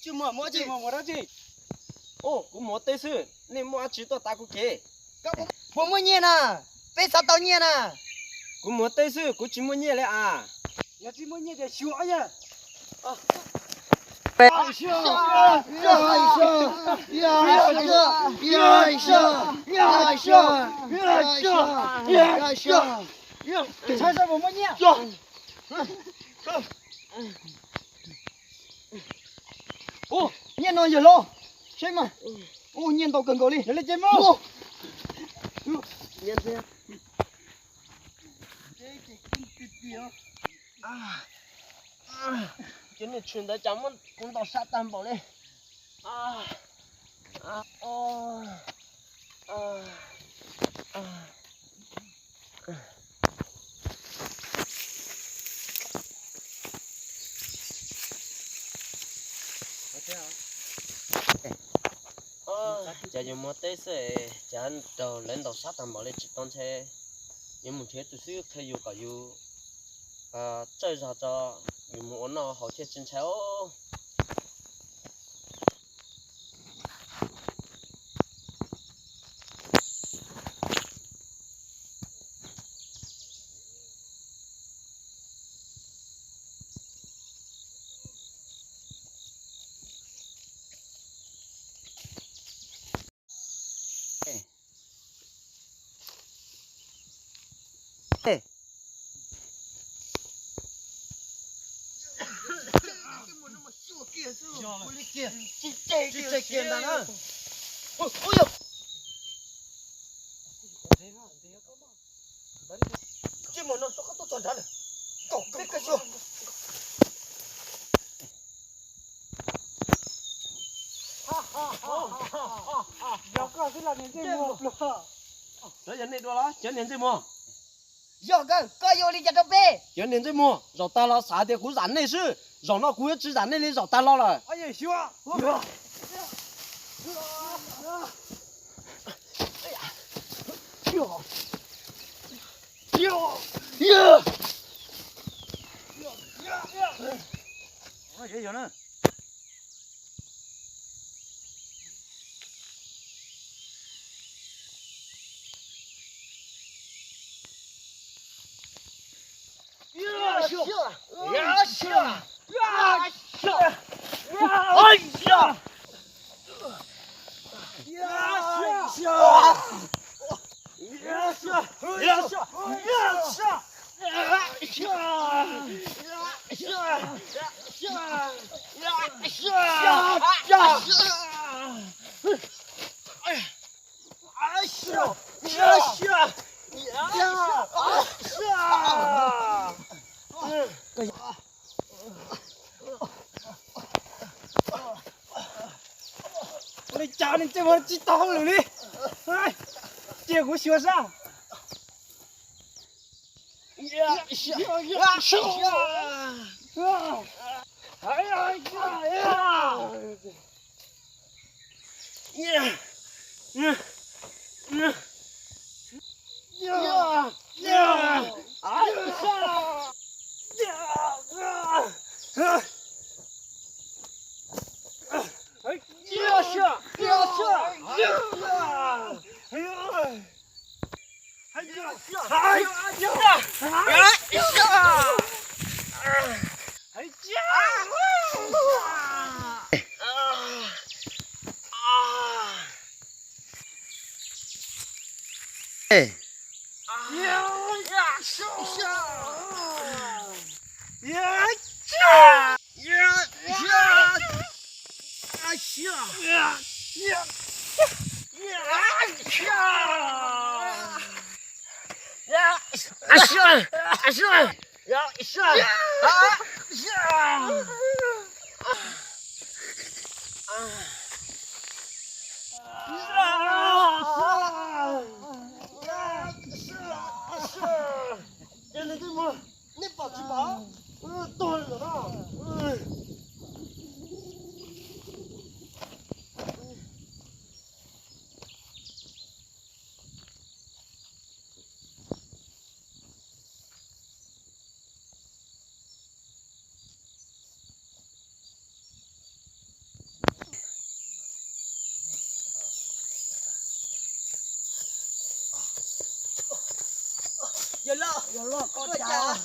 Tsis muaj, muaj dab tsi? Ub, kuv muaj teb xwb, nej muaj dab tsi tuaj tav kuv kev? Puas muaj nyiaj na? Peb xav tau nyiaj na. Kuv muaj teb xwb, kuv tsis muaj nyiaj li as. Yog tsis muaj nyiaj ces xyuas yog. Saib saib puas muaj nyiaj. Ub, nyiaj no yawg hlob, saib mas. Ub, nyiaj ntau kawg nkaus li. Yog li ces mus. Cov niag tshwm ntawd cas muab kuv ntaus sab tag npaum li. Cas yus muaj teb xwb, cas raug lawv ntaus sab tag npaum li tsis tau ntshe. Yuav mus nrhiav tus xib hwb qhia yus kom yus txawj zog tso, yus mus ua noj haus thiaj tsis ntshai os. Yog koj xwb los niag ntsej muag pluag. Cov yog nej dua los cov niag ntsej muag? Yog kawg, koj yuav ua li cas rau peb? Cov niag ntsej muag, zaum tag los xav tias kuv zam nej xwb, zaum no kuv yuav tsis zam nej li zaum tag los lawm. Ua li cas niag ntsej muag tsis tau hauj lwm li? Cia kuv xyuas sab. Yuav loj koj cas.